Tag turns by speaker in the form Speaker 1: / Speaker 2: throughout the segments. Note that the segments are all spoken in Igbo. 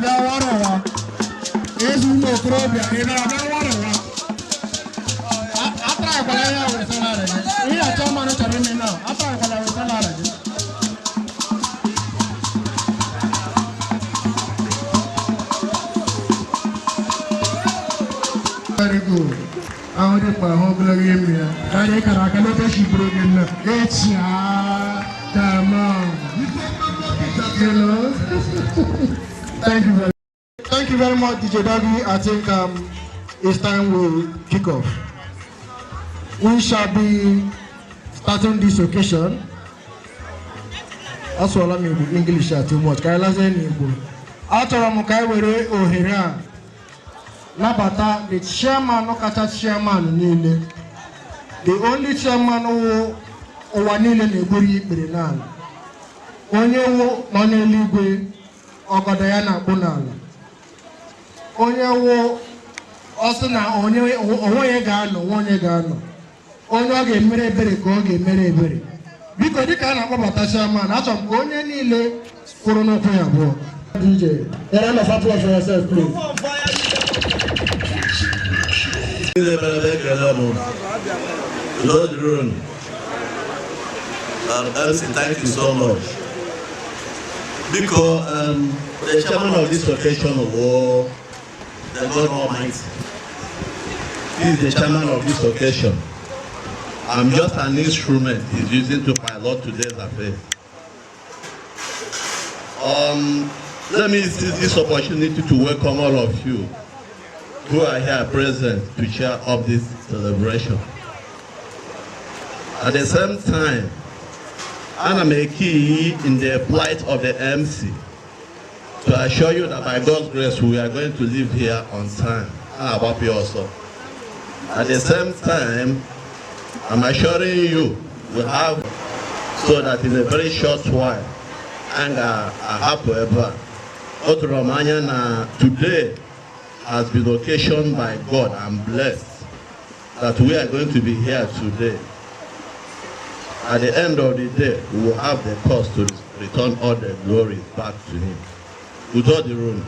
Speaker 1: bịa wara ụwa? Eze ụmụ okorobịa, ị bịara bịa wara ụwa? Atarakwala ya were salary gị. Ihe a chairman chọrọ ime now, atarakwala were salary gị. Very good. Ahụ dịkwa ahụ ogologo imi ya. Karịa kara aka n'ofe shiburu gị nna. Echi come on. You know? Thank you very Thank you very much, DJ Doggy. I think it's time we kick off. We shall be starting this occasion. Asụọla m Igbo, English a too much. Ka anyị lazie n'Igbo. Achọrọ m ka anyị were ohere a nabata the chairman kacha chairman niile. The only chairman wụ ụwa niile na-egburu ya ikpere n'ala. Onye wụ nọ n'eluigwe, ọgọdọ ya na-akpụ n'ala. Onye wụ ọ sị na onye onwe ya ga-anọ, nwa onye ga-anọ. Onye ọ ga-emere ebere ka ọ ga-emere ebere. Biko, dịka a na-akpọbata chairman, achọrọ m ka onye niile kwụrụ n'ụkwụ ya abụọ. DJ, a round of applause for yourself, please.
Speaker 2: Ndị mere ebe ekele m. Udo dịrị unu. MC, thank you so much. Biko, the chairman of this occasion was the God Almighty. He is the chairman of this occasion. I'm just an instrument he's using to pilot today's affair. Let me seize this opportunity to welcome all of you who are here present to cheer up this celebration. At the same time, ana m key in the plight of the MC to assure you that by God's grace we are going to leave here on time. Ah, also. At the same time, I'm assuring you we have so that in a very short while, anyị ga-ahapụ ebe a. O tụrụ m anya na today has been occasioned by God and blessed that we are going to be here today. At the end of the day, we will have the cause to return all the glories back to Him. Udo dịrị unu.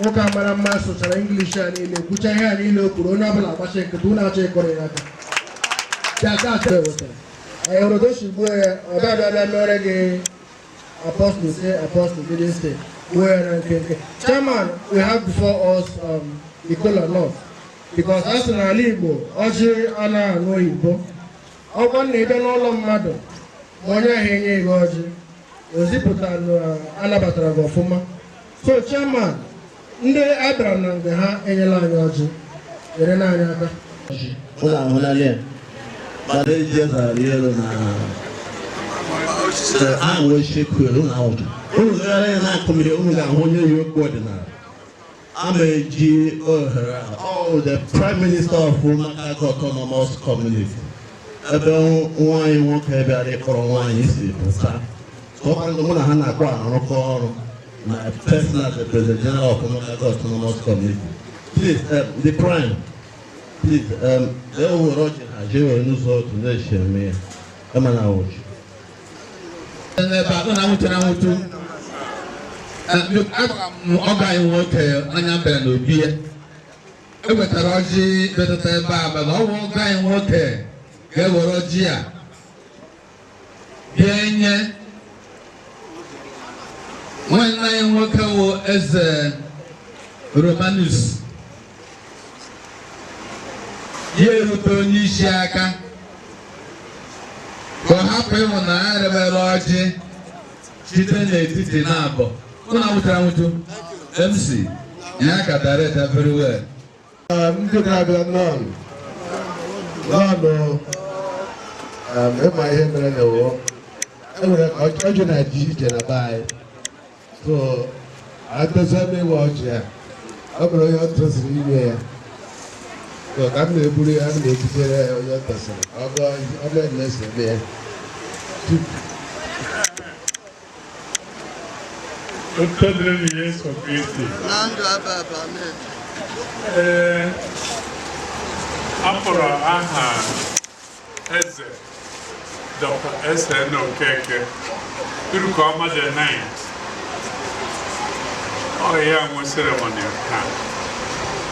Speaker 1: Nwoke a mara mma sụchara English a niile, kwucha ihe a niile o kwuru, onye ọbụla agbachi nkịtị, unu achọ ịkọrọ ya aka. Bịa taa achọ ewetara. Anyị hụrụ otu o si gbuo ya, ọ bịa bịa bịa mere gị apostle, say apostle didn't say, gbuo ya na nkenke. Chairman, we have before us the kola nut because a sị n'ala Igbo ọjị anaghị anụ oyibo. Ọkwa na ịbịa n'ụlọ mmadụ ma onye ahụ enye gị ọjị, o zipụta na anabatara gị ọfụma. So chairman, ndị a bịara na mgbe ha enyela anyị ọjị, nyere na anyị aka.
Speaker 2: Unu ahụla ya. Mana eji eze arị elu na ahụ ochie kwere unu ahụcha. Unu legara ya na-akụ mmiri, unu ga-ahụ onye yi okpu ọdịnala. A ma eji ohere a, oh, the Prime Minister of Umuaka Autonomous Community. Ebe nwaanyị nwoke bịara ịkpọrọ nwaanyị si pụta. Ọkwa mụ na ha na-akpọ arụkọ ọrụ na personal, the President General of Umuaka Autonomous Community. Please, the Prime, please, e were ọjị ha jee were n'ụzọ otu na-esi eme ya. Ema na awụchi.
Speaker 3: N'ebe a, ụnụ anwụchara anwụchu. Agwara m ọgọ anyị nwoke anya bịara n'obi ya e wetara ọjị metụta ebe a, mana ọ bụ ọgọ anyị nwoke ga-ewere ọjị a bịa nye nwanne anyị nwoke wụ Eze Romanus, ya erute onye isi aka ka ọ hapụ ịhụ na ya rebere ọjị site n'etiti na abụọ. Ụnụ anwụchara anwụchu. MC ya ka direct very well.
Speaker 4: Ndị na-abịa, nnọọ, nnọọ. Ịma ihe mere na ụwa enwere ọjị na-adị iche na be anyị, so adozi eme ịwa ọjị ya, ọ bụrụ onye ọ tụsịrị inye ya, so ka m na-eburu ya, m na-ebutere ya onye ọ tụsịrị ọ bụ ọ na-esi eme ya.
Speaker 5: Otuto dịrị Jesu Kristi.
Speaker 6: Na ndụ aba aba, amen.
Speaker 5: Ee, a kpọrọ aha Eze Dr. S.N. Okeke. Irukọma the ninth. Ọ ya nwe ceremony taa.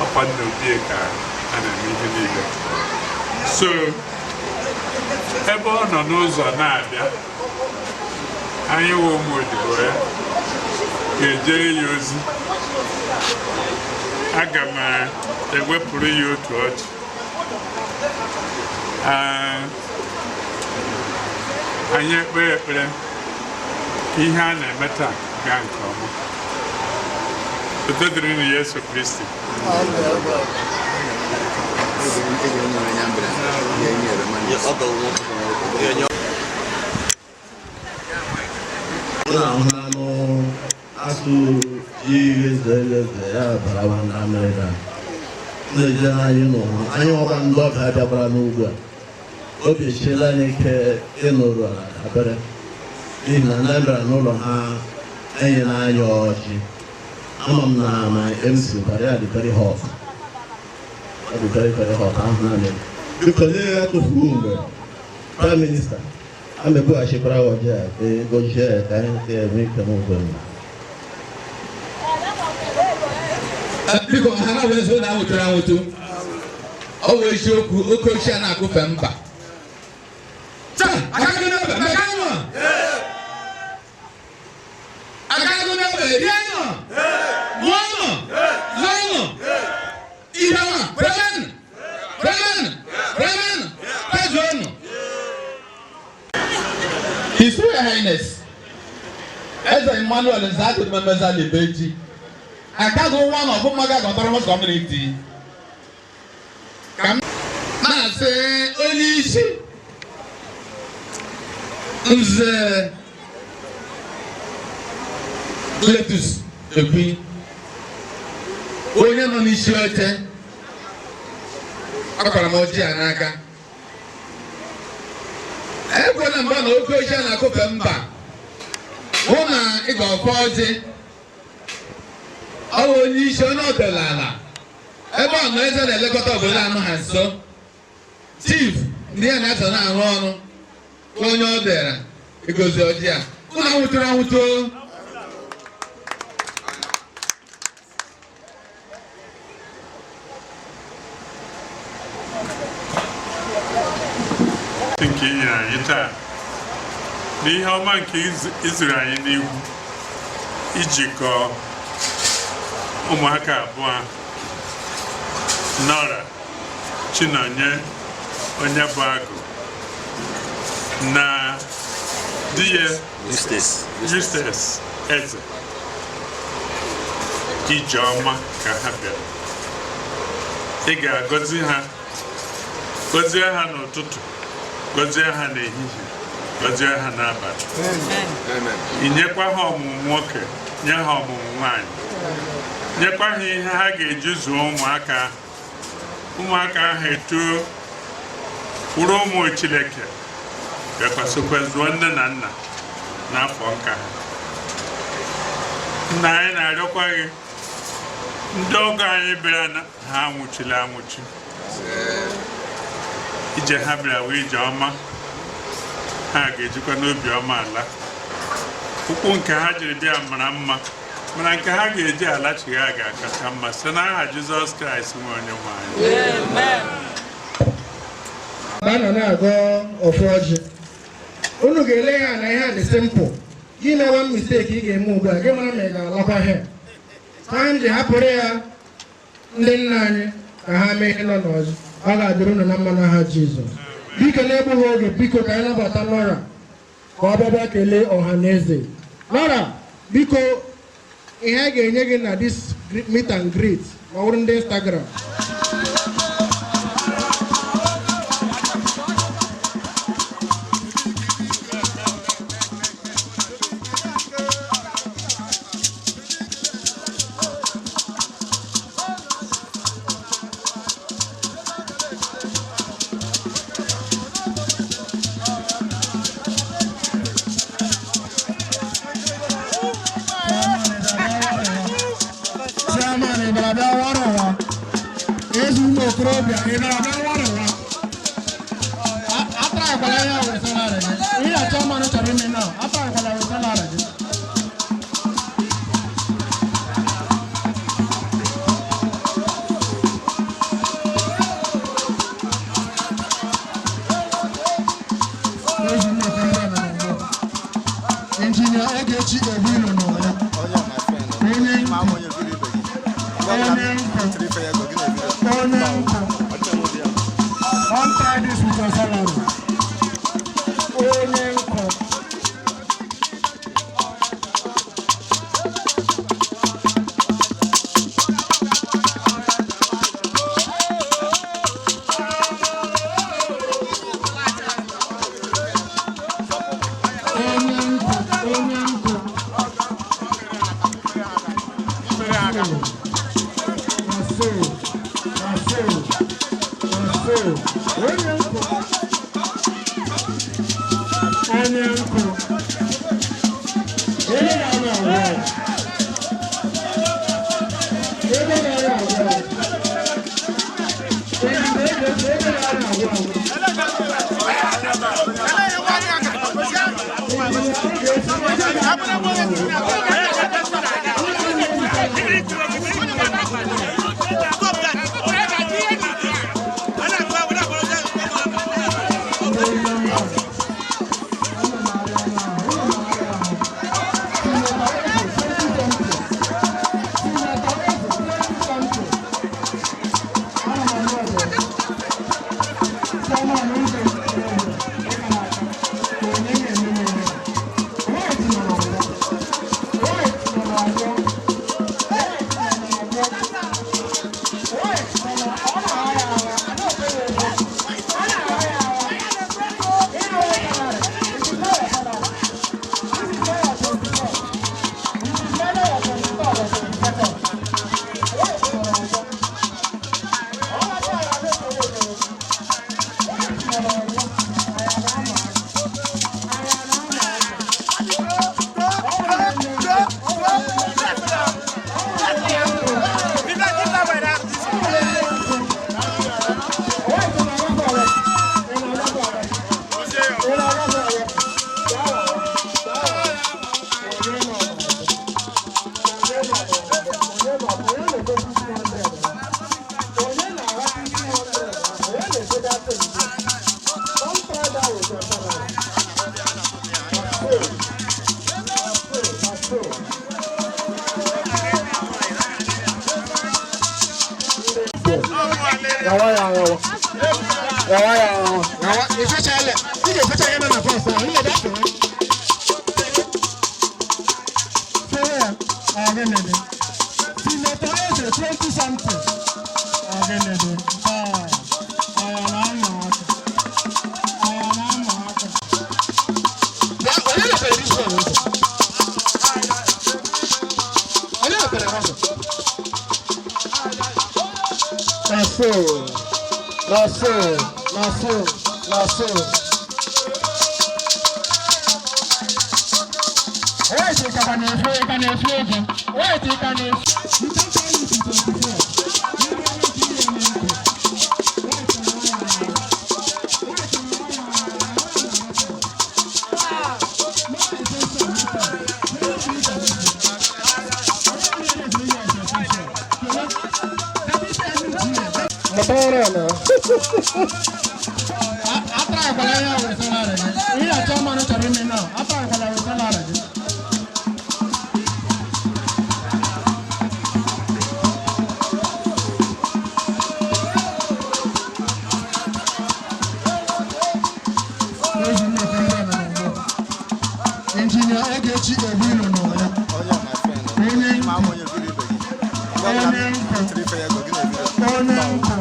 Speaker 5: Ọkwa nna obi ka a na-eme ihe niile. So ebe ọ nọ n'ụzọ na-abịa, anyị wụ ụmụ odibo ya ga-ejere ya ozi. Aga m ewepụrụ ya otu ọjị. Ee, anyị ekpe ekpere ka ihe a na-eme taa gaa nke ọma. Udo dịrị na Yesu Kristi.
Speaker 2: Na-ahụ anụ asụ ji eze eze ya barawa na Amerịka na-eje anyị n'ụwa anyị ọkwa ndị ọbịa bịakwara n'ugwu a. Obi esiela anyị ike ịnụrụ ala dabere n'ihi na ndị bịara n'ụlọ ha enyela anyị ọjị. Ama m na my MC bara ya dị very hot, ọ dị very very hot. Ahụ naanị biko nye ya tụfuo mgbe Prime Minister amebughachikwara ọjị a ka gọzie ya ka anyị ga-enwe ike n'ụzọ.
Speaker 3: Biko, ha na wee zo na anwụtụrụ anwụtụ. Ọ wụ eziokwu, oke ochie a na-akụfe mba taa. Akago n'ebe meka nọ, akago n'ebe rie nọ, mụọ nọ, zụọ nọ, ihe nwa kwelenụ, kwelenụ, kwelenụ, kwezuonụ. His Royal Highness Eze Emmanuel Nzadị Mmemmezali Beji, Akago one of Umuaga Autonomous Community, ka m na-asị onye isi Nze Cletus Ekwi, onye nọ n'isi oche, akwara m ọjị a n'aka. Ekwela mgbe na oke ochie na-akụfe mba hụ na ị ga-ọfọ ọjị. Ọ bụ onye isi onye ọdịnala ebe ọ nọ eze na-elekọta obodo anụ ha nso, chief ndị ya na-eso na-arụ ọrụ, onye ọ dịra igozi ọjị a. Ụnụ anwụtụrụ anwụtụ.
Speaker 5: Nke i nyere anyị taa na ihe ọma nke izuru anyị n'ihu ijikọ ụmụaka abụọ, Nora Chinonye onye bụ agụ na di ya Eustace Eze. Ije ọma ka ha bịara. Ị ga-agọzi ha, gọzie ha n'ụtụtụ, gọzie ha n'ehihie, gọzie ha n'abalị. I nyekwa ha ọmụmụ nwoke, nye ha ọmụmụ nwaanyị, nyekwa ha ihe ha ga-eji zụọ ụmụaka ahụ. Ụmụaka ahụ etoo wụrụ ụmụ Chineke, bịakwasịkwa zụọ nne na nna n'afọ nka ha. Nna, anyị na-arịọkwa gị, ndị ọgọ anyị bịara na ha anwụchila anwụchi. Ije ha bịara wee ije ọma, ha ga-ejikwa n'obi ọma ala. Ụkwụ nke ha jiri bịa mara mma, mana nke ha ga-eji alachigha ga-akacha mma, site n'aha Jizọs Kraịst nwe onye nwe anyị.
Speaker 1: Mgbe a nọ na-agọ ọfọ ọjị, unu ga-ele ya na ihe a dị simple. Gị mee one mistake ị ga-eme ugbu a, gị mara ma ị ga-alakwa ha time ji hapụrụ ya ndị nna anyị ka ha mee ihe nọ n'ọjị. Ọ ga-adịrị unu na mma n'aha Jizọs. Biko, na-egbughị oge, biko ka anyị nabata Nora ka ọ bịa bịa kelee ọha na eze. Nora, biko, ihe a ga-enye gị na this meet and greet ma ọ bụrụ ndị Instagram. Chairman, ị bịara bịa wọrọ ụwa. Eze ụmụ okorobịa, ị bịara bịa wọrọ ụwa. Atara akwara ya were salary gị. Ihe a chairman chọrọ ime now, afọ akwala wee salary gị. Ezi nnọkọ ndị a nọ n'ugbu a. Injinia Ogechi Egbuilo nọ ya. Onye nkụ. Onye nkụ. Onye nkụ. Don't try this with your salary. Onye nkụ. Onye nkụ. Onye nkụ. Na so. Na so. Na so. Onye nkụ. Onye nkụ. Onye na-arụ arụ. Ebe na-arụ arụ. Ebe na-arụ arụ. Yawa yawa. Yawa yawa. Yawa. Ifecha ele. Ị ga-efecha ihe nọ na bọs ahụ. Ị ga-efe. Fere ya. Ọ gịnị dị? Senator Eze 20 something. Ọ gịnị dị? Ah. Aya na-ama aka. Aya na-ama aka. Bịa, onye mepere this one ụzọ? Onye mepere ụzọ? Na so. Na so. Na so. Na so. Wait, ị ka na-efe, ị ka na-efe ego. Wait, ị ka na-efe. You don't tell me to 24. You don't need to be a man. Wait, Mụtara na. Ata akwala ya wee salary gị. Ihe achọ mmanụ chọrọ ime now. Ata akwala wee salary gị. Ezi nnọkọ ndị a nọ n'ugbu a. Injinia Ogechi Egbuilo nọ ya. Onye nkụ. Onye nkụ. Onye nkụ.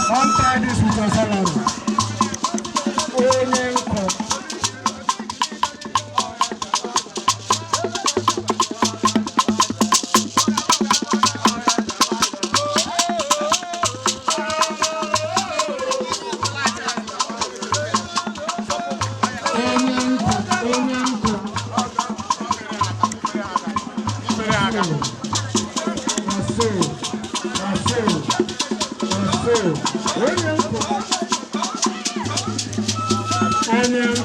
Speaker 1: Don't try this with your salary. Onye nkụ. Onye nkụ. Onye nkụ. Na so. Na so. Na so. Onye nkụ. Onye nkụ.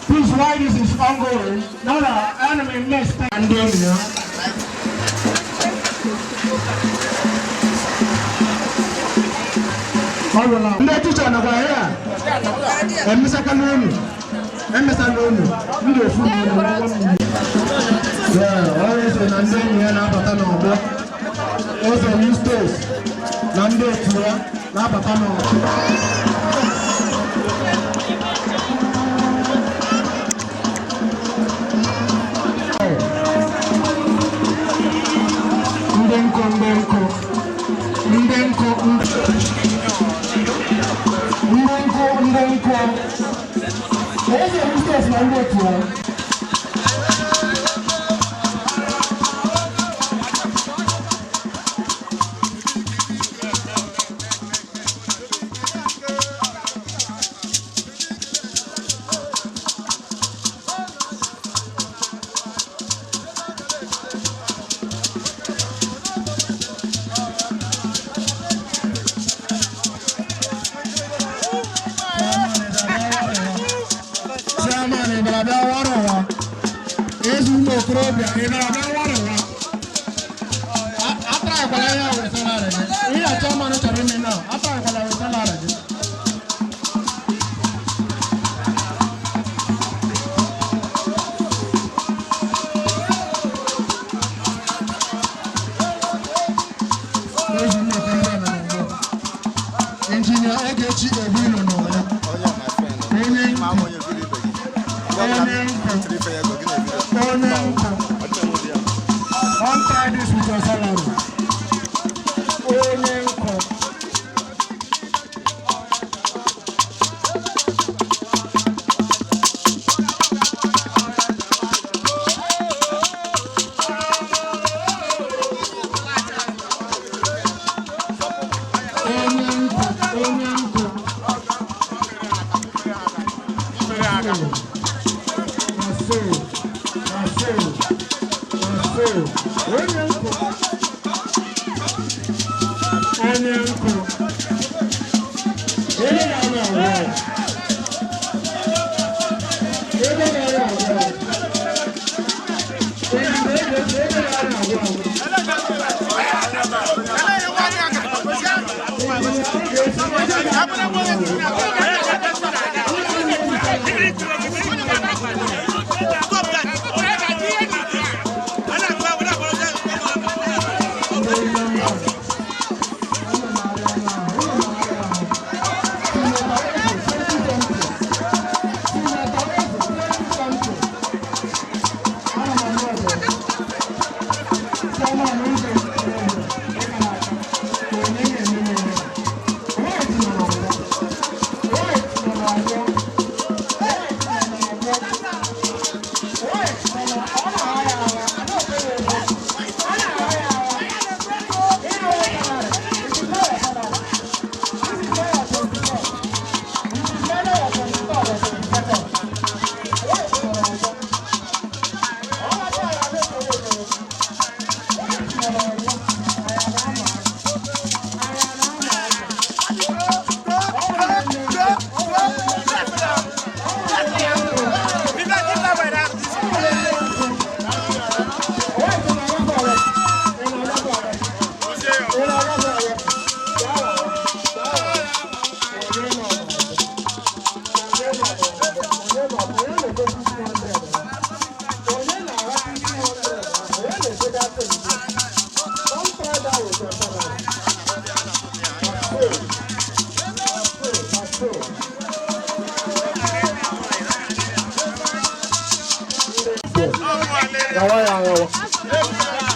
Speaker 1: Please, why this is ongoing? Now that enemy missed and then ndị ticha nọkwa ya emesaka n'onu emesa n'onu ndị ofu ọrụ eze na ndị enyi ya na-abata n'ọgbọ eze Eustace na ndị otu ya na-abata n'ọgbọ. Ndị nkụ ndị nkụ ndị nkụ ndị nkụ ndị nkụ eze Eustace na ndị otu ya. Engineer Ogechi Obilo nọ ya. Onye nkụ. Onye nkụ. Onye nkụ. Don't try this with your salary. Onye nkụ. Onye nkụ. Onye nkụ. Onye nkụ.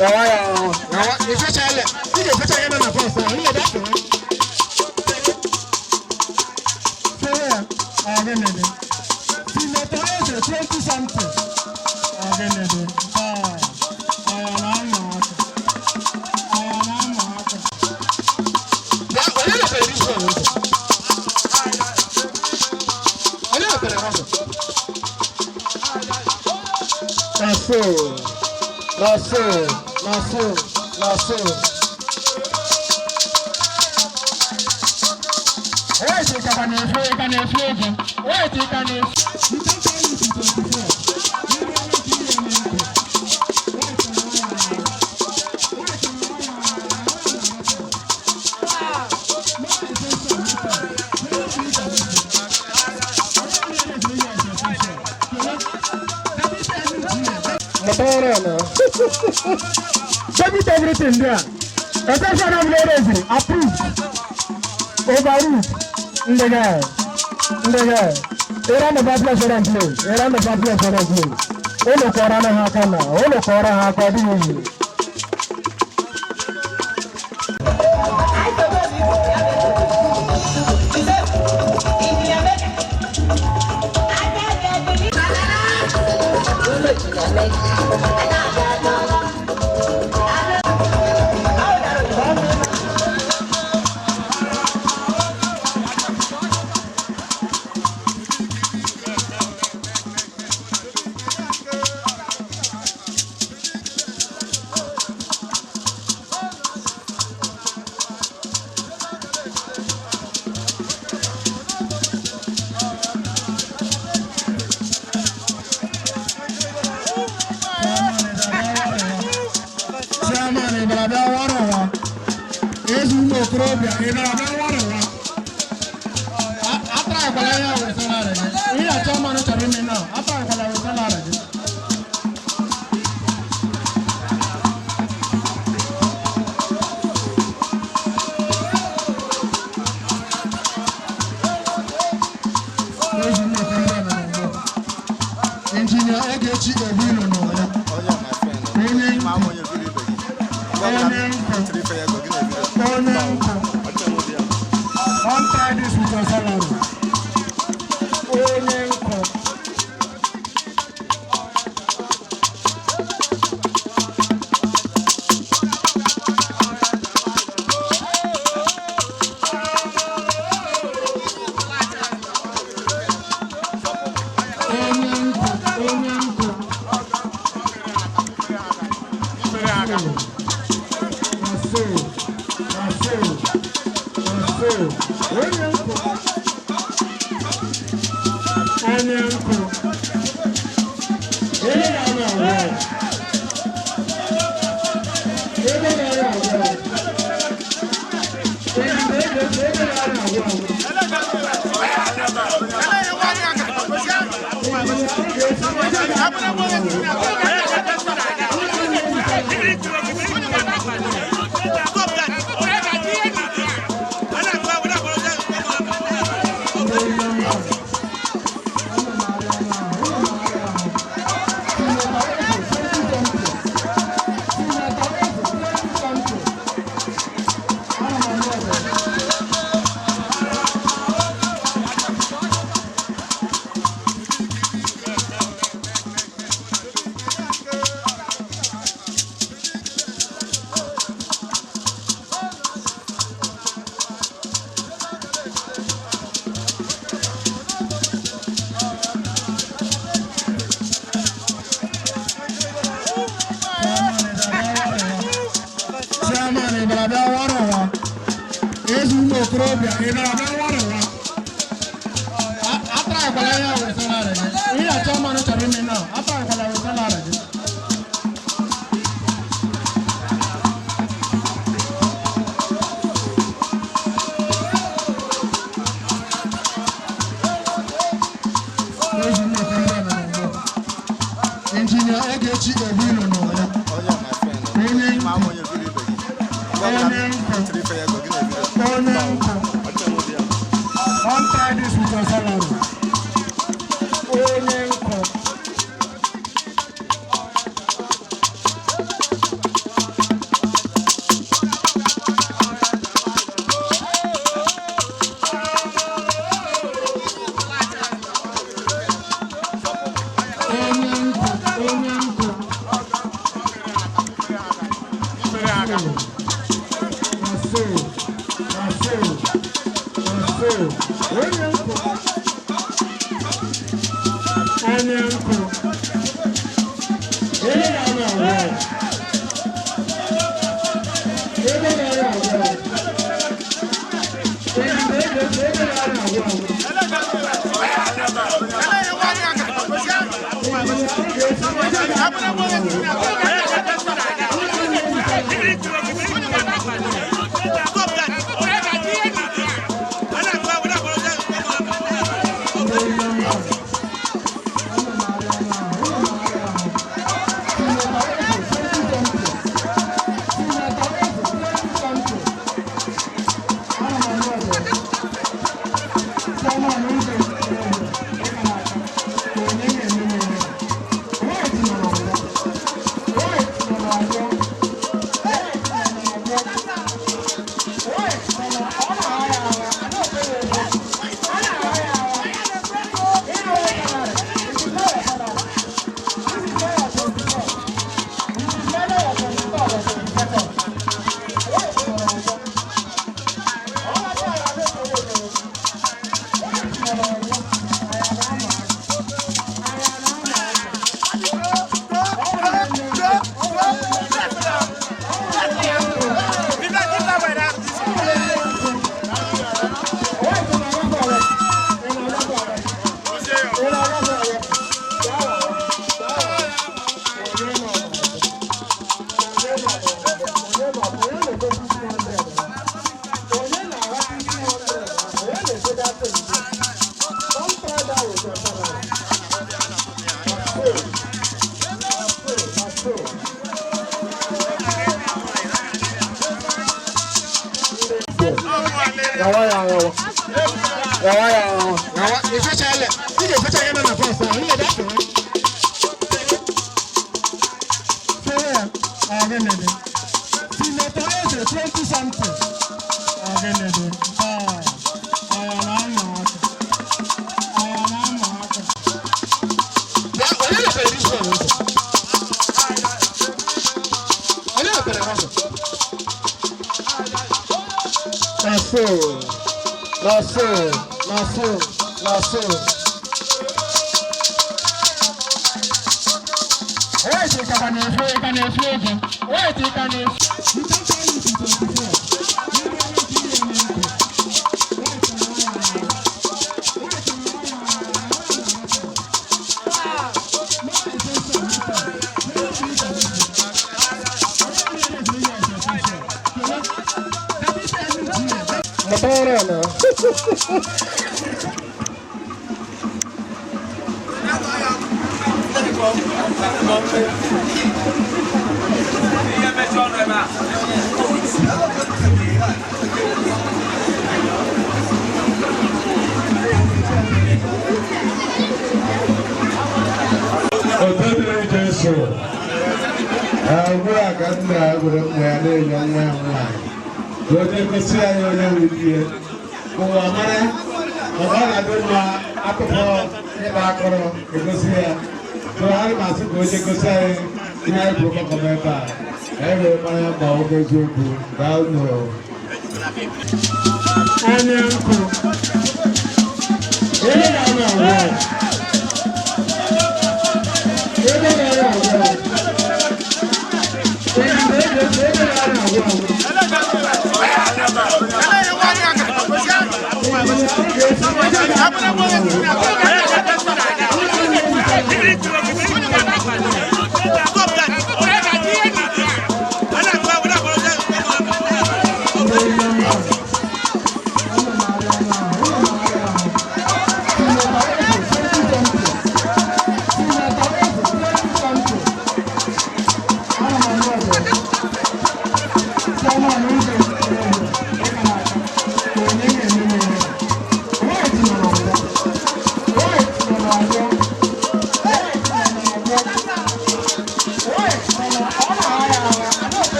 Speaker 1: Yawa ya yawa. Ifecha ele. Ị ga-efecha ihe nọ na bọs ahụ. Ihe dafewe. Fewe ya. Ọ gịnị dị? Senator Eze 20 something. Ọ gịnị dị? Ah, ọ na-ama aka. Ọ na-ama aka. Bịa, onye mepere dis one ụzọ? Onye mepere ụzọ? Na so, na so, na so, na so. Wait, ị ka na-efe, ị ka na-efe ego. Wait, ị ka na-efe. Mụta ọrụ a na. Debit everything there. Exception of the approved. Overruled. Ndị guy. Ndị guy. A round of applause for them, please. A round of applause for them, please. Ụlọ kọrọ ha aka na. Ụlọ kọrọ ha aka, ọ dịghị easy. Chairman, ị bịara bịa wara ụwa. Ezi ụmụ okorobịa, ị bịara bịa wara ụwa. Atarakwala ihe were salary gị. Ihe a chairman chọrọ ime now, atarakwala were salary gị. Ezi ụmụ okorobịa nọ n'ugbu a. Injinia Ogechi Ogbuilo nọ ya. Onye nkụ. Onye nkụ. Onye nkụ. Don't try this with your salary. Onye nkụ. Onye nkụ. Onye nkụ. Na so, na so, na so. Onye nkụ. Onye nkụ. Onye na-arụ arụ. Ebe na-arụ arụ. Ebe na-arụ arụ. Chairman, ị bịara bịa wara ụwa. Ezi ụmụ okorobịa, ị bịara bịa wara ụwa. Atarakwala ihe were salary gị. Ihe a chairman chọrọ ime now, atarakwala were salary gị. Ezi ụmụ okorobịa nọ n'ugbu a. Injinia Ogechi Ogbuilo nọ ya. Onye nkụ. Onye nkụ. Onye nkụ. Don't try this with your salary. Onye nkụ. Na so, na so, na so. Onye nkụ. Onye nkụ. Onye na-ama award. Ego na-ara agwụ agwụ. Ego ego na-ara agwụ agwụ. Yawa yawa. Yawa yawa. Yawa. Ifecha ele. Ị ga-efecha ihe nọ na bọs ahụ. Ị ga-edafe. Fere ya. Ọgịnịdị. Sinetọ Eze 20 something. Ọgịnịdị. Ah. Aya na-ama aka. Aya na-ama aka. Bịa, onye mepere this one ụzọ? Onye mepere ụzọ? Na so, na so, na so, na so. Wait, you can na-efu, ị ka na-efu ego. Wait, ị ka na-efu. You don't tell me to 24. You don't need to be a man. Wait, Mụtara na.
Speaker 4: Otodiri Jesu. Ugbu a ka nna were nwa ya na-enye nwa ya nwaanyị ka onye gosi anyị onye nwe ihe ụwa mara maka ọ na-adị mma akụkọ ịkpa akọrọ egosi ya. So ana m asị ka onye gosi anyị ihe anyị kwuru kọkọm ebe a ka anyị wee mara ma ọ bụ eziokwu. Daalụ.
Speaker 1: Onye nkụ. Onye na-ama award. Ego na-ara agwụ agwụ. Ego ego na-ara agwụ agwụ.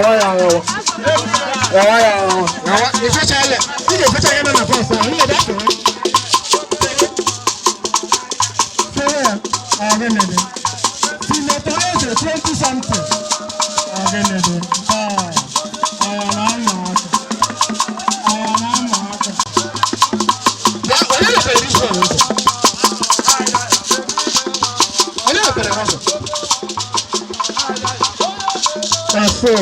Speaker 1: Rawa ya arawa. Rawa ya arawa. Rawa. Ifechala. Ị ga-efecha ya nọ na bọs ahụ. Ị ga-edafe. Fere ya. Ọ gịnị dị? Senator Eze 20 something. Ọ gịnị dị? Ọ. Ọ na-ama aka. Ọ na-ama aka. Bịa, onye mepere this one ụzọ? Onye mepere ụzọ? Na so,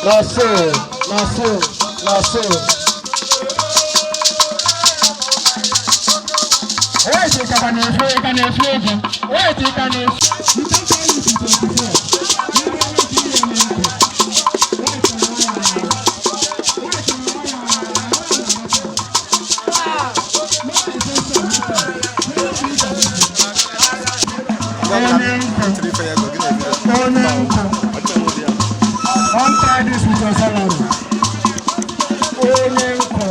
Speaker 1: na so, na so, na so. Wait, ị ka na-efe, ị ka na-efe ego. Wait, ị ka na-efe. You don't tell me to 24. You don't want to hear me. Wait, Onye nkụ. Onye nkụ. Don't try this with your salary. Onye nkụ.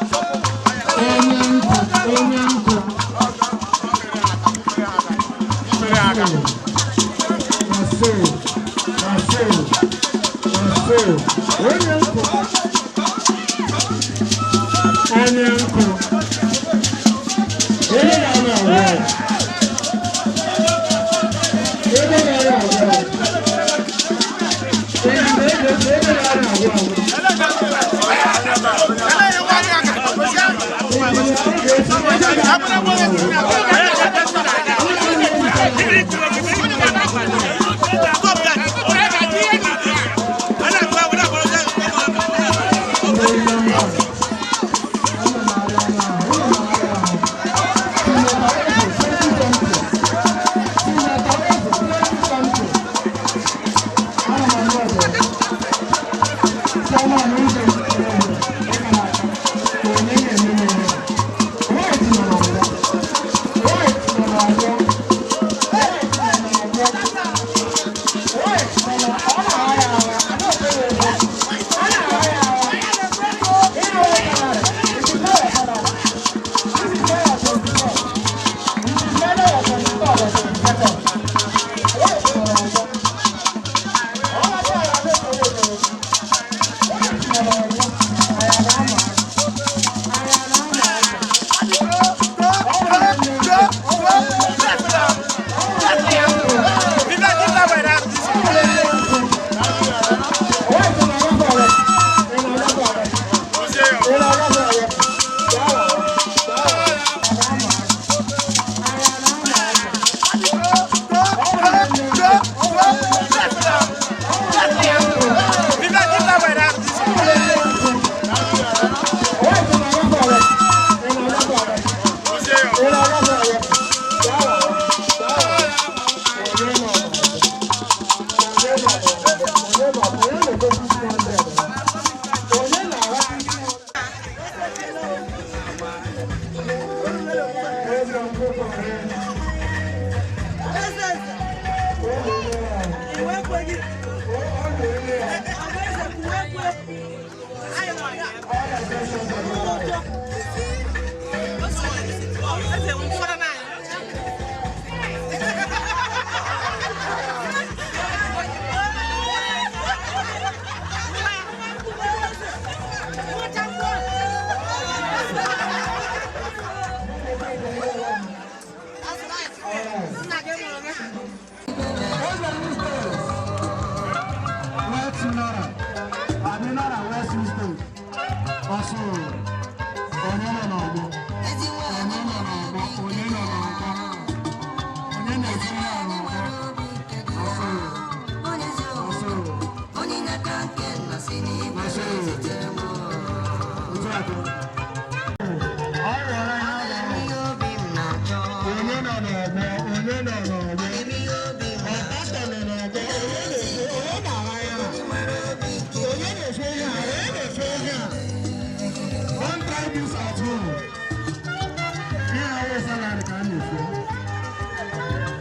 Speaker 1: Onye nkụ. Onye nkụ. Na so, na so, na so. Onye nkụ. Onye nkụ. Onye na-arụ arụ. Ego na-arụ arụ. Ego ego na-arụ arụ.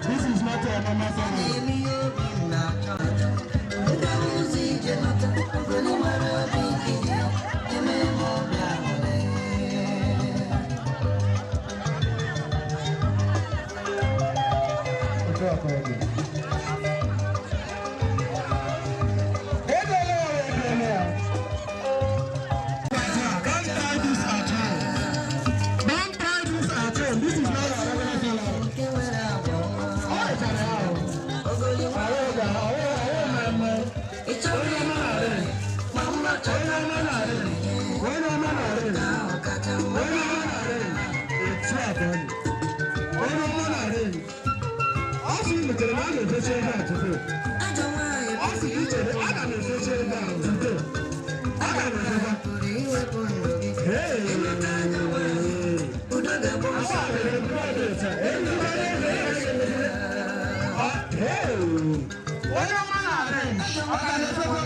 Speaker 1: This is not a normal salary. Onye ọma na-arị. Onye ọma na-arị. Onye ọma na-arị. Etu a ka ọ dị. Onye ọma na-arị. Ọ sị unu chere na a na-efecha ebe a tupu. Ọ sị gị chere aga m efecha ebe a tupu. Aga m efecha. Hey! Agba rere bread taa. Hey! Onye ọma na-arị. Ọ ka na-efekwa.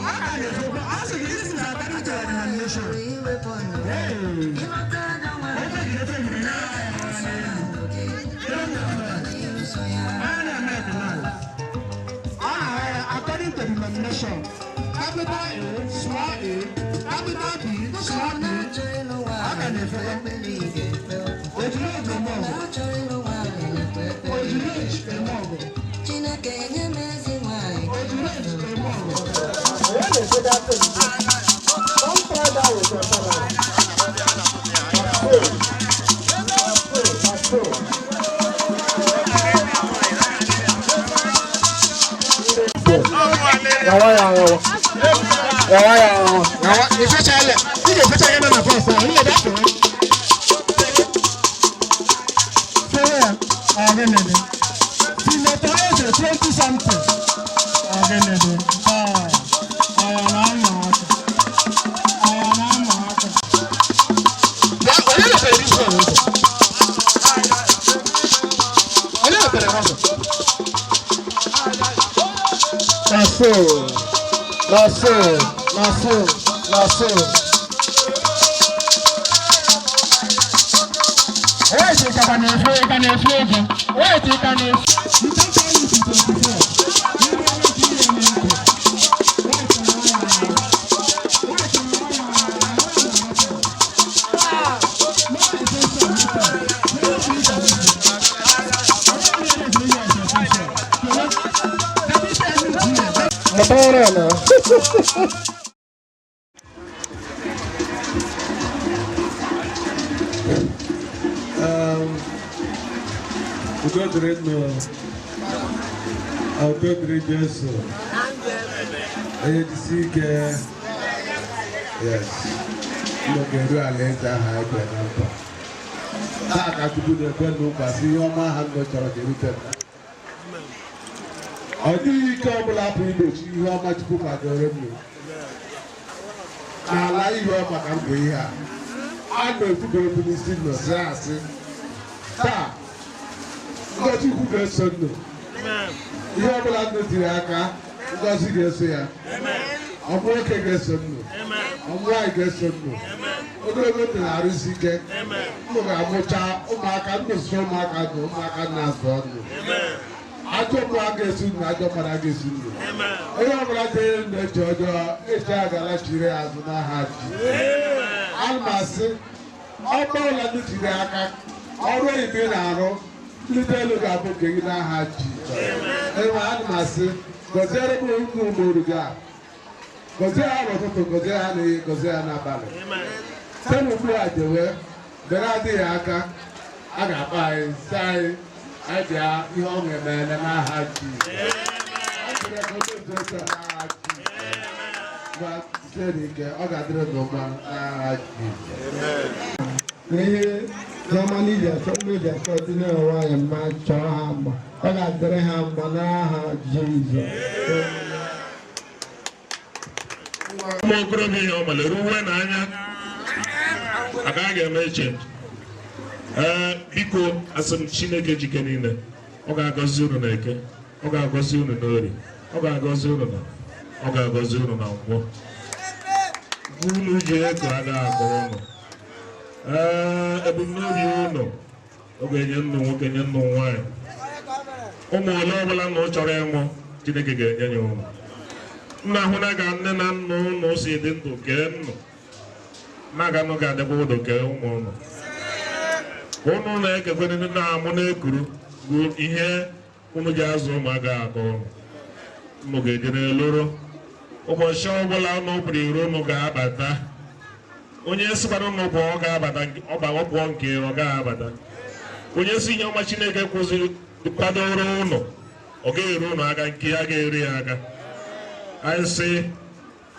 Speaker 1: Ọ ka na-efekwa. Ọ sị gị this is according to your imagination. Hey! Ofe gị efe gị na According to the nomination, capital A, small a, capital B, small b, a ka na-efekwa. Ojiri eji eme ọgụ. Ojiri eji eme ọgụ.
Speaker 7: Chineke nye m ezi nwanyị.
Speaker 1: Ojiri eji eme ọgụ. Onye na-efega aka ozugbo? Don't try that with your salary. Na so. Na so, na so. Yawa ya yawa. Yawa ya yawa. Yawa. Ifecha ele. Ị ga-efecha ihe nọ na bọs ahụ. Ị ga-efe. Fewe ya. Ọ gịnị dị? Senator Eze 20 something. Ọ gịnị dị? Ọ. Ọ ya na-ama aka. Ọ ya na-ama aka. Bịa, onye mepere this one ụzọ? Onye mepere ụzọ? Na so, na so, na so, na so. Wait, ị ka na-efe, ị ka na-efe ego. Wait, ị ka na-efe. You don't tell me to 24. You don't want to hear me. Wait, wait, Mụta ọrụ a na.
Speaker 4: Udo dịrị nnụ, udo dịrị Jesu. Onye jisi ike, yes, nnụ ga-eru alaeze ahụ anyị kwere na nkwa. Taa ka Chukwu na-ekwe na nkwa sị ihe ọma ha nnụ chọrọ ga-erute m. Ọ dịghị ike ọbụla pụrụ igbochi ihe ọma Chukwu kwadoro m. N'ala ihe ọma ka m bụ ihe a. A na-ekwuba okwu n'isi nnụ sị asị. Taa, ngọzi ukwu ga-eso nnụ. Ihe ọbụla nnụ tiri aka, ngọzi ga-eso ya. Ọmụ nwoke ga-eso nnụ. Ọmụ nwaanyị ga-eso nnụ. Ogologo ndụ na-arụsi ike. Nnụ ga-amụcha ụmụaka, nnụ zụọ ụmụaka nnụ, ụmụaka na-azụ nnụ. Ajọ mmụọ ga-esi nnụ, ajọ mmadụ ga-esi nnụ. Onye ọbụla chere nnụ eche ọjọọ, eche a ga-alachiri ya azụ n'aha Jizọs. Ana m asị, ọgbọ ọbụla nnụ tiri aka, ọrụ oyibo ị na-arụ, mbilite elu ga-abụ nke gị n'aha Jizọs. Enwe ana m asị, gọziere m ụmụ ụmụ gị a. Gọzie ha n'ụtụtụ, gọzie ha n'ehihie, gọzie ha n'abalị. Site n'ugbu a jewe, mgbe na-adịghị aka, a ga-akpọ anyị, sị anyị, anyị bịa ihe ọṅụ emeela n'aha Jizọs. Anyị chere ka o mezuo otu a n'aha Jizọs. Ngwa, site n'ike, ọ ga-adịrị unu mma n'aha Jizọs.
Speaker 1: Ihe ọma n'iji achọ mma eji achọ dị nwaanyị mma chọọ ha mma, ọ ga-adịrị ha mma n'aha Jizọs.
Speaker 5: Ụmụ okorobịa ihe ọmala ruwe n'anya agaghị eme eche. Ee, biko, asị m Chineke jike niile, ọ ga-agọzi unu na Eke, ọ ga-agọzi unu n'Orie, ọ ga-agọzi unu na ọ ga-agọzi unu na Nkwọ. Unu ji ego agaghị akọrọ unu. Ee, ebumnobi unu, ọ ga-enye nnụ nwoke, nye nnụ nwaanyị ụmụ ole ọbụla nna chọrọ ịnwụ, Chineke ga-enye ya ụmụ. Nna ahụ na ga nne na nna ụnụ si dị ndụ kee nnụ na ga nụ ga-adịkwa ụdụ kee ụmụ ụnụ. Ụnụ na-ekekwe ndị na-amụ na-ekuru bụ ihe ụnụ ji azụ ụmụaka akọ ụnụ. Ụnụ ga-eje n'eloro ụbọchị ọbụla ụnụ pụrụ iro, ụnụ ga-abata. Onye sịkwara ụnụ pụọ, ọ ga-abata. Ọ pụọ nke ọ gaghị abata. Onye si ihe ọma Chineke kwụziri kwadoro ụnụ, ọ ga-eru ụnụ aka, nke ya ga-eru ya aka. Anyị sị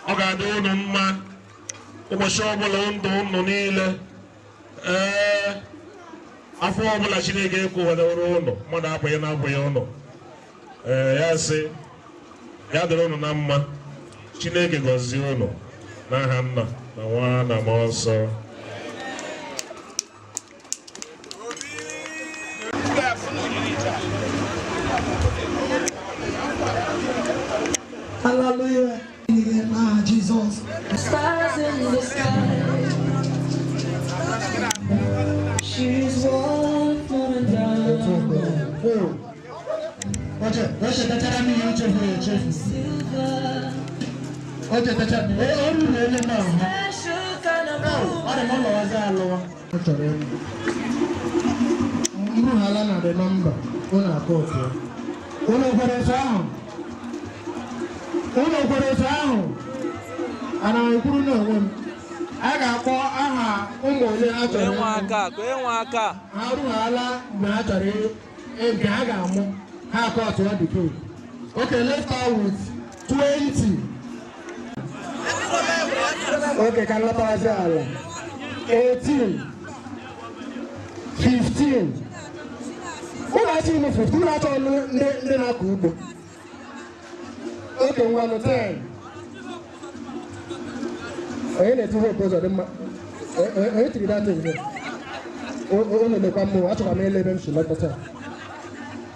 Speaker 8: Ọ ga-adị unu mma ụbọchị ọbụla, ndụ unu niile. Ee, afọ ọbụla Chineke ekwuwere unu, mmadụ abụghị na abụghị unu. Ee, ya sị ya dịrị unu na mma. Chineke gọzie unu n'aha Nna na Nwa na Mmụọ Nsọ.
Speaker 1: Hallelujah. N'aha Jizọs.
Speaker 7: Stars in the sky. She's worth more than diamonds.
Speaker 1: Oche, oche tachara m ihe o chefuru echefu.
Speaker 7: Silver.
Speaker 1: Oche tachara m, o ruru ele m ahụ.
Speaker 7: Special kind of
Speaker 1: Ọ dị m ụlọ ọzọ alụwa. Ọ chọrọ ịmụ. Mrughala na the number, unu akọ otu. Unu kwere otu ahụ? Unu kwere otu ahụ? Ana m ekwuru n'onwe m. A ga-akpọ aha ụmụ ole a chọrọ
Speaker 9: Kwe nwa
Speaker 1: ịmụ.
Speaker 9: aka, kwe nwa aka.
Speaker 1: Ha rughala mgbe ha chọrọ nke ha ga-amụ, ha akọtụ ya the cake. Okay, let's start with 20. Okay, ka nlọtawazi ala. 18, 15. Ụlọ achọ ime 15, ụlọ achọ ndị na-akọ ugbo. Okay, ngwanụ, 10. Onye na-eti hope ụzọ dị mma? Onye tiri that thing there? Unu lekwa mmụọ, achọkwa m ele ebe m si lọta taa.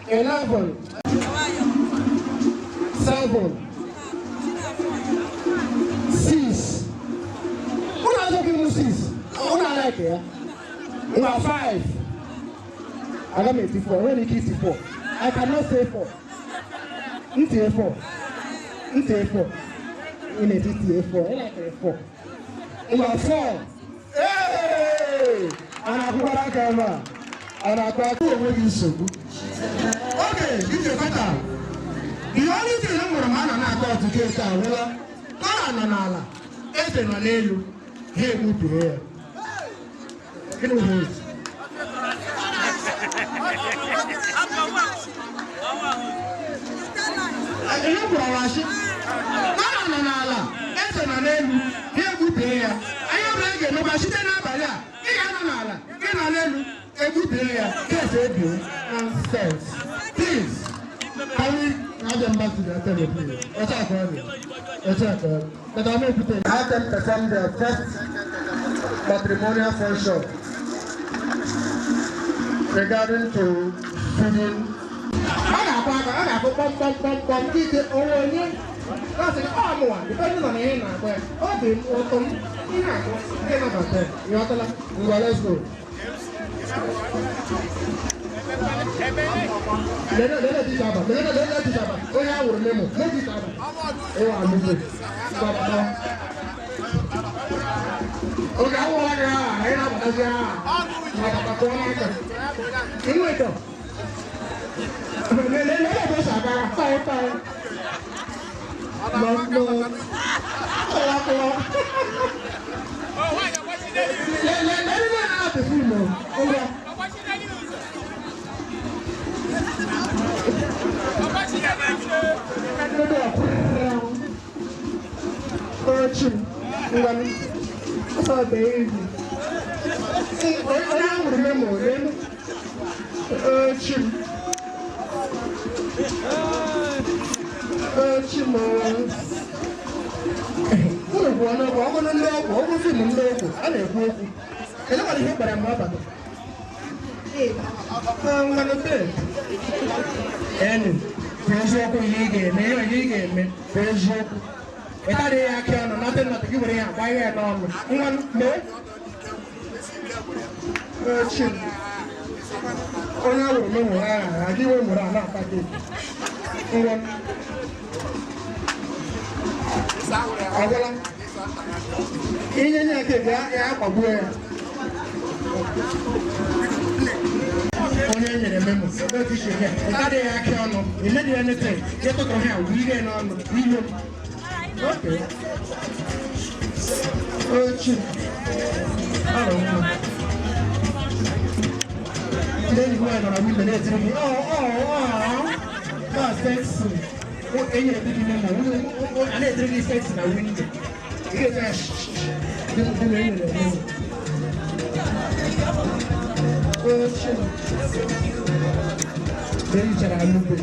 Speaker 1: 11, 7, 6. Unu achọghị ịmụ 6, unu alaike ya. Ngwa, 5. Aga m eti 4, enwere ike iti 4. I cannot say 4. M tie 4, m tie 4. Ị na-eti tie 4, ị na-ekere 4. Ngwa, 4. Hey! A na-akwụkwara aka ebe a, a na-akụ aka, onwe gị nsogbu. Okay, DJ Fata. The only thing m hụrụ ma a nọ na-akọ ọtụ cake a wụla kọla nọ n'ala, eze nọ n'elu, ha egbupie ya. Gịnị bụ eze? Ihe m gwara asị kọla nọ n'ala, eze nọ n'elu, ha egbupie ya. Anyị ọbụla ị ga-emekwa site n'abalị a, ị ga-anọ n'ala, ị nọ n'elu, egbupie ya, cake ebie. Nonsense. Please, can we have them back to the table, please? Ocha akọọlị. Ocha akọọlị. But I'm not putting. Have them perform their first matrimonial function regarding to feeding. A ga-akụ aka, a ga-akụ kpọm kpọm kpọm kpọm ike onwe onye. Na-asị gị, ọ mụwa, depending on ihe ị na-akpọ ya. Ọ dị m ụtọ m, ị na-akụ, ị nabata ya. Ị ghọtala? Ngwa, let's go. Lele lele ti saba, lele lele ti saba. Onye awụrụ memo, lele ti saba. Ewa alụgo. Gbabata. Oge awụla gị aha, anyị na-abatazi aha. Gbabata kụọ n'aka. Inú ìtọ̀. Lele lele tó sàbára, táyé táyé. Lọ lọ. Kọlá kọlá. Lele lele náà ti fún mi. Ó yá. Ochi, ngwanụ, ọsọ dị easy. Onye ahụrụ memo, lelu. Ochi m. Ochi m. Unu gwuo n'ọgwụ, ọ bụrụ ndị ọgwụ, ọ bụrụ film ndị ọgwụ, a na-ekwu okwu. Elekwara ihe kpara mgbe ọ bata. Ngwanụ babe. Enu, bụ eziokwu ihe ị ga-eme, ihe ị ga-eme bụ eziokwu. Ịtarị ya aka ọnụ, nothing nothing, gị were ya gbanye ya n'ọnụ. Ngwanụ, mee. Echi. Onye awụrụ m nwụrụ aha, aga iwe mụrụ a na-ata gị. Ngwanụ. Agwụla. Inye nye aka ya, ya akwagbuo ya. Onye nyere memo, ebe otu isi eme, ịtarị ya aka ọnụ, imedi ya anything, ya tụtụrụ ha, wee ihe n'ọnụ, ihe. Okay. Ochi. Ọrụ nwa. Ndị enyi nwaanyị nọ na window na-etiri gị, oh, oh, oh, that's sexy. Enyere gị memo, a na-edere gị sexy na window. Ị ga-ete ya shh. Dị na enyere memo. Oche. Very chara alube.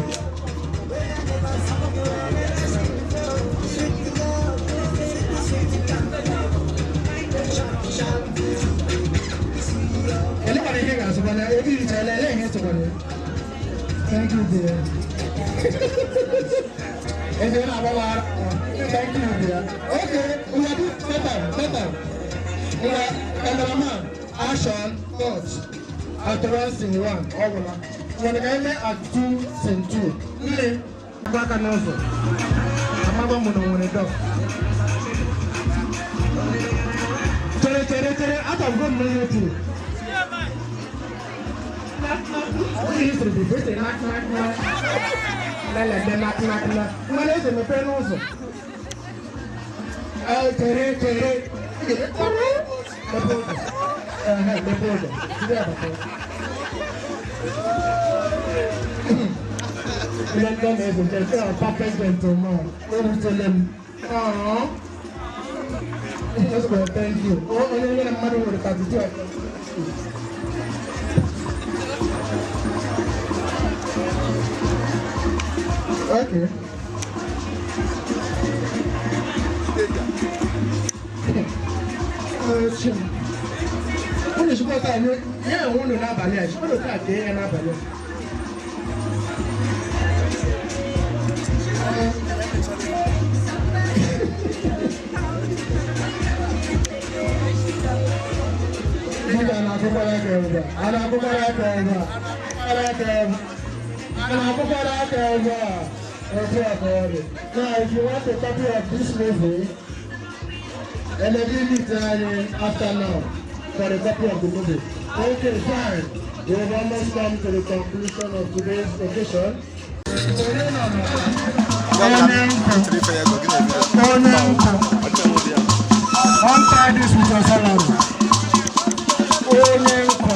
Speaker 1: Ele kwara ihe ga-asụkwana, ebe iricha ele ele ihe sụkwana ya. Thank you, dear. Eze na-agbawa ara. Thank you, dear. Okay, we are doing better, better. We are cameraman, action, cut. Act 1, scene 1, ọ gwụla. Nwere ka eme act 2, scene 2. Nne, gba aka n'ụzọ. Amagba mụ na o nwere dọk. Chere, chere, chere, atọggo m n'ihe tiri. History bụ bete nak nak nak. Lele nak nak nak. Mmanụ eze mepee n'ụzọ. Ee, chere, chere. Mepee ụzọ. Ehe, mepee ụzọ. Jide abata. Ndị ndị na-eze chere, chere perfect gentleman. O rutele m. Aww. Ezigbo, thank you. Onye nyere mmadụ nwere 32 aka. Okay. Unu chịkọta anyị ya enwe unu n'abalị a chịkọta otu a kee ya n'abalị a. Dịka a na-akụkwara aka ebe a, a na-akụkwara aka ebe a, aka ebe a, a na-akụkwara aka ebe a. Now, if you want a copy of this movie, and then you meet after now for a copy of the movie. Okay, fine. We have almost come to the conclusion of today's occasion. Untie this with your salary. Onyenko.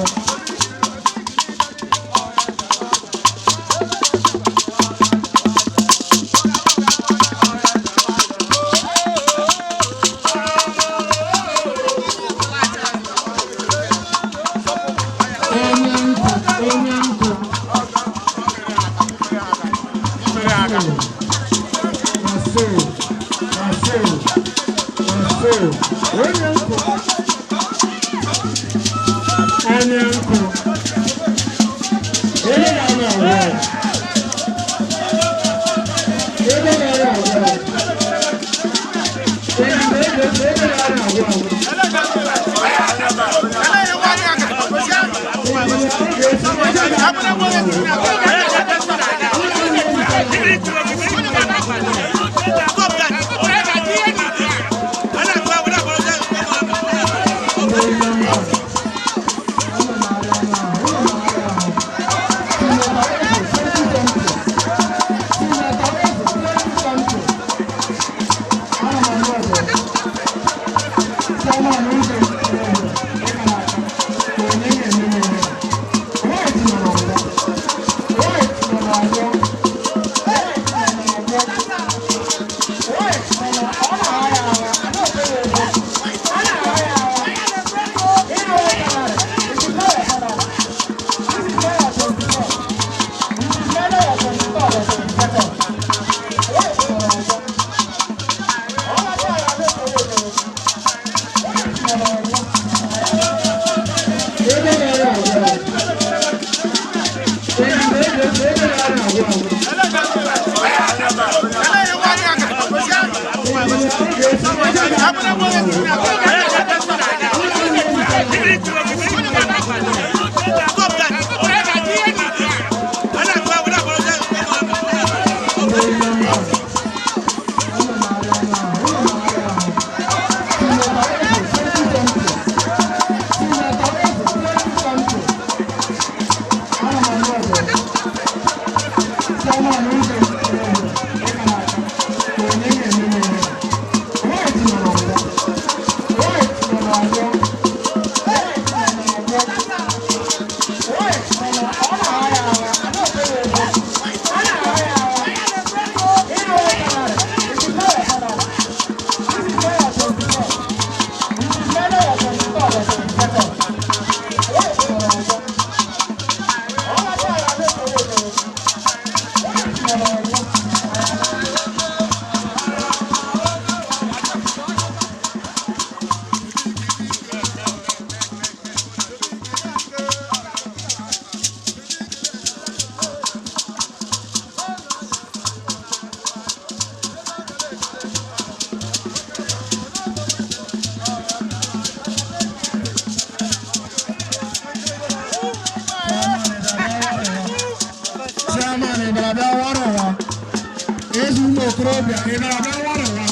Speaker 1: okorobịa, ị bịara bịa warịwa.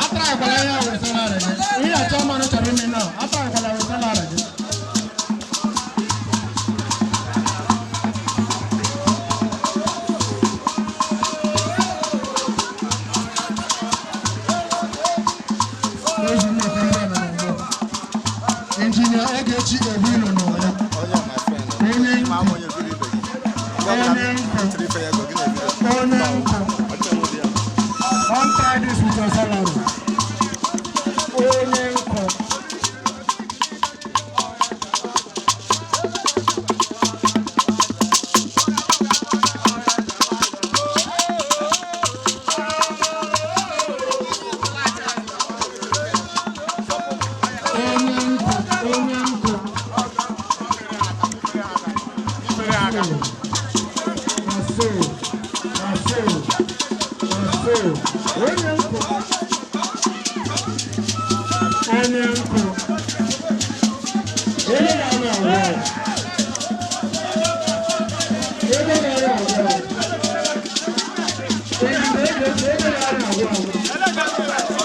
Speaker 1: Atarakwala ya were salary gị. Ihe achọ mmanụ chọrọ ime na atarakwala were salary gị. Ezi ụmụ okorobịa nọ n'ọgbọ. Injinia Ogechi Egbuilo nọ ya. Onye nkụ. Onye nkụ. Onye nkụ. Don't try this with your salary. Onye nkụ. Onye nkụ. Onye nkụ. Na so. Na so. Na so. Onye nkụ. Onye nkụ. Onye na-arụ arụ. Ego na-arụ arụ. Ego na-arụ arụ.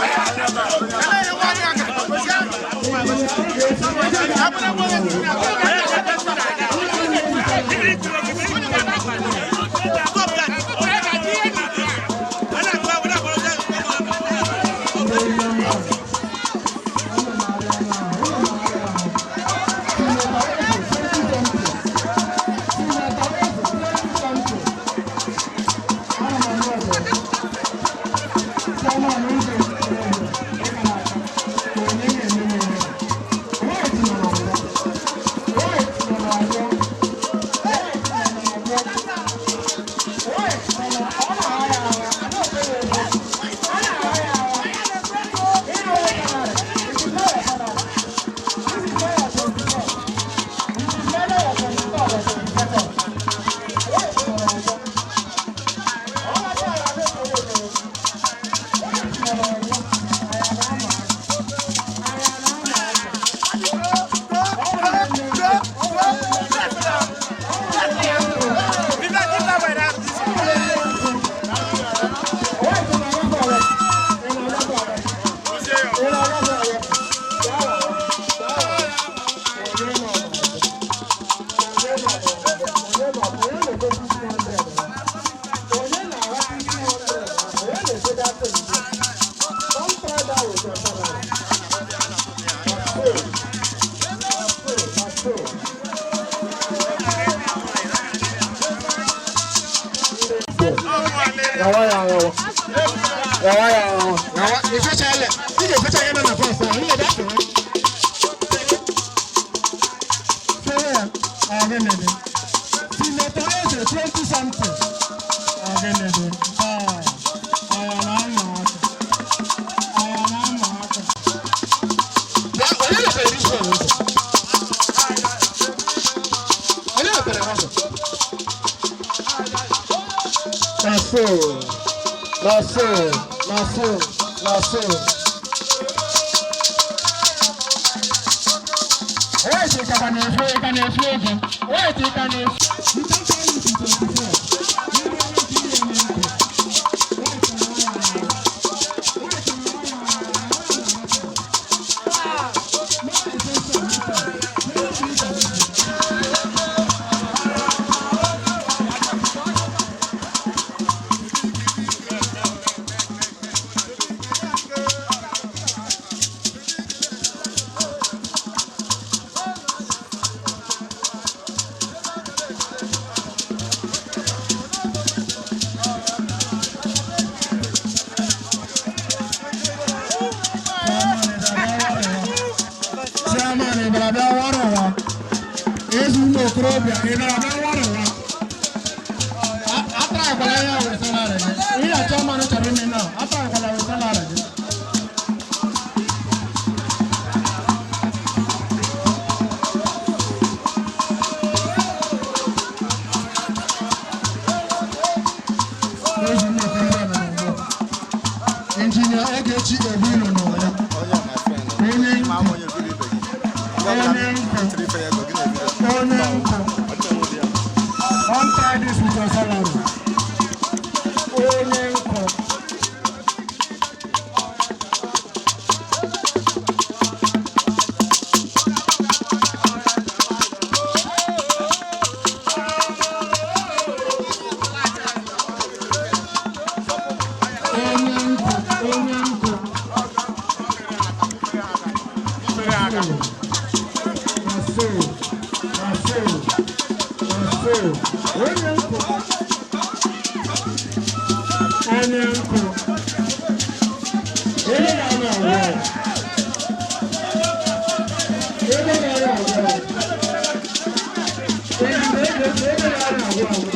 Speaker 1: Yawa yawa. Yawa yawa. Yawa. Ifecha ele. Ị ga-efecha ihe nọ na bọs ahụ. Ihe dafere. Fere ya. Ọ gịnị dị? Senator Eze 20 something. Ọ gịnị dị? Ah. Aya na-ama aka. Aya na-ama aka. Bịa, onye mepere this one ụzọ? Onye mepere ụzọ? Na so. Na so. Na so. Na so. Wait, ị ka na-efu, ị ka na-efu ego. Wait, ị ka na-efu. You don't tell me to 24. You don't want to be a man. Wait, Chairman, ị bịara bịa wara ụwa. Ezi ụmụ okorobịa, ị bịara bịa wara ụwa. Atarakwala ya were salary gị. Ihe achọ mmanụ chọrọ ime na atarakwala were salary gị. Ezi ụmụ okorobịa nọ n'ọgbọ. Injinia Ogechi Egbuilo nọ ya. Onye nkụ. Onye nkụ. Onye nkụ. Don't try this with your salary. Onye Na so, na so, na so. Onye nkụ, onye nkụ. Onye na-ana agwọ. Ebe na-ana agwọ. Ebe na-ana agwọ agwọ.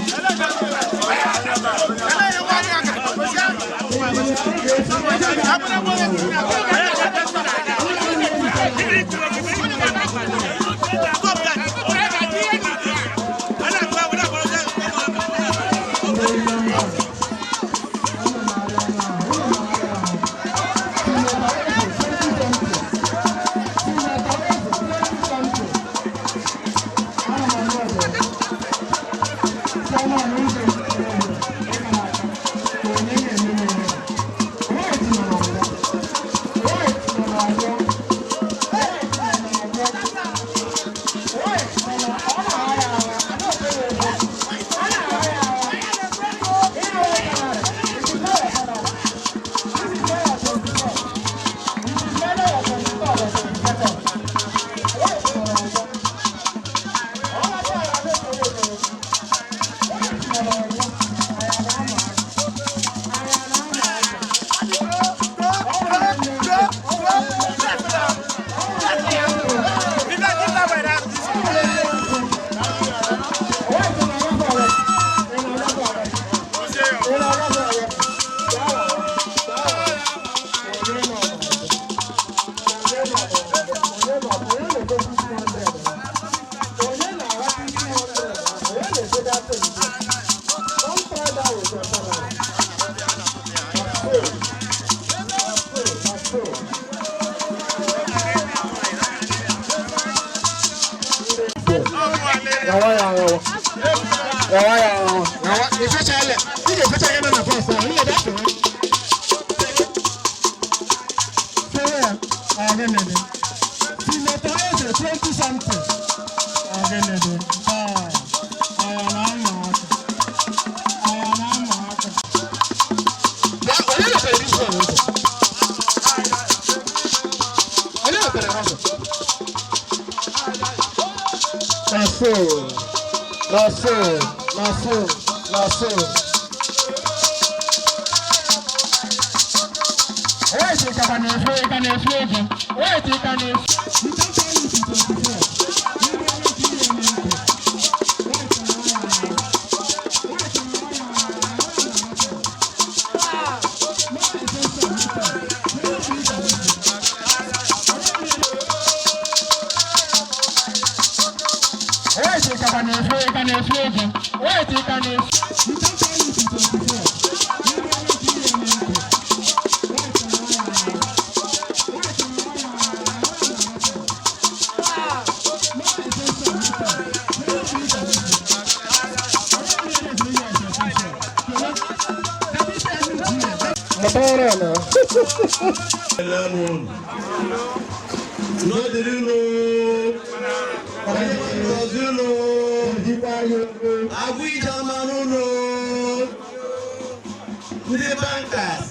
Speaker 2: Ndị bankers,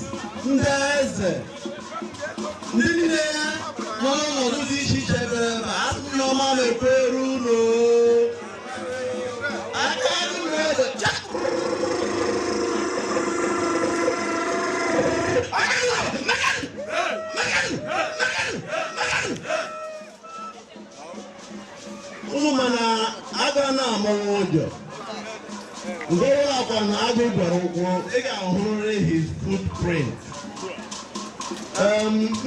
Speaker 2: ndị eze, ndị niile nọ n'ọnọdụ dị iche iche bere ebe a sị na ọma na-ekwere unu. Aka unu eze, unu mana aga na-amụnwụ ụjọ. Mgbe ụlọ akwa na agụ gwara ụkwụ, ị ga-ahụrịrị his footprint.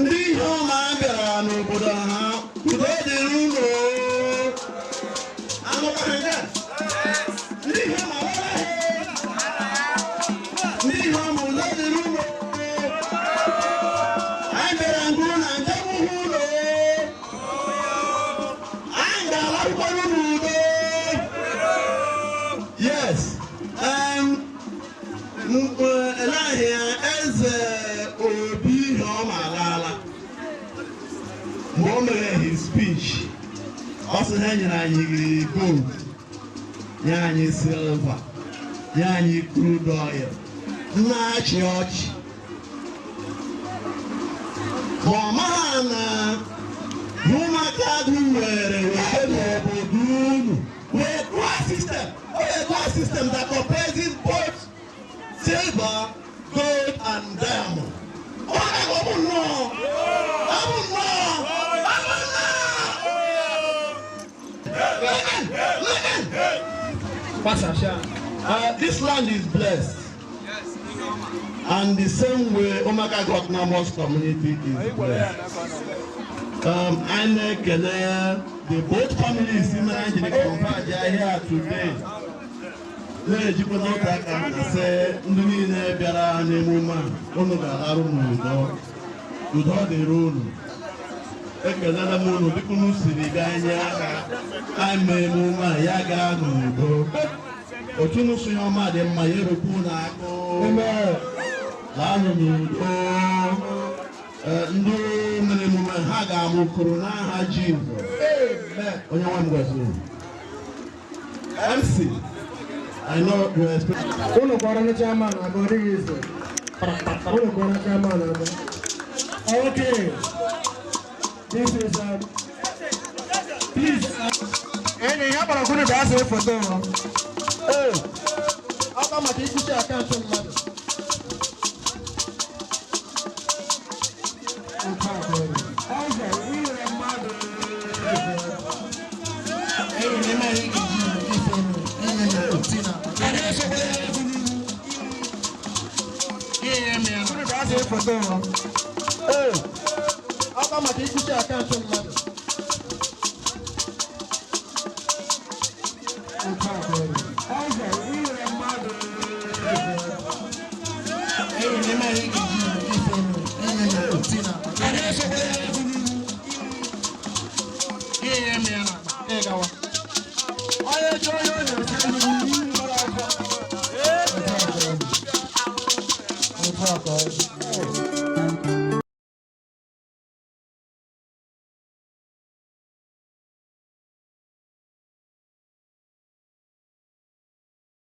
Speaker 2: Ndị ihe ọma bịara n'obodo ha, udo dịrị unu. Anụkwa nke a? Ndị ihe ọma ndị ihe ọma udo dịrị unu. Anyị bịara nke unu na njem hụ unu. Anyị ga-alakwanụ n'udo. Yes. Elahịa eze obi ihe ọma alaala. Mgbe o mere his speech, ọ sị ha nyere anyị gold, nye anyị silver, nye anyị crude oil, na-achị ọchị. Ma ọ maghị na Huma ecosystem that comprises both silver, gold, and diamond. Ọ bụ nnọọ, ọ bụ nnọọ, ọ bụ nnọọ. Listen, listen. This land is blessed. And the same way Umuaka Autonomous Community is blessed. Anyị na-ekele the both families mere anyị jiri converge here today. Na-ejikwa n'otu aka sị ndị niile bịara n'emume a, unu ga-arụ n'udo. Udo dịrị unu. Ekelela m unu dịka unu siri gaa nye aka anyị mee emume a ya gaa n'udo. Otu unu si ọma dị mma ya erukwu unu akụ. Laanụ n'udo. Ndị mere emume ha ga-amụkụrụ n'aha Jizọs. Onye nwe m gọziri. MC, I know you expect.
Speaker 1: Unu kpọrọ ndị chairman aka, ọ dịghị izu. Unu kpọrọ chairman aka. Okay. This is please. Enyi ya kpọrọ kwunu bịa see foto. Ee. Aka maka ikwuchi akaụntụ mmadụ. Ọzọ, nwere mmadụ. Enyi na ime ihe ga-eji ife enu, inye ya oti na Unu bịa see foto. Ee. Aka maka ikwuchi akaụntụ mmadụ. Ọzọ, nwere mmadụ. Enyi na ime ihe ga-eji ife enu, inye ya oti na ịgawa. Onye ji onye ọ na-esi nri mkpụrụ afọ. Otu a ka ọ dị.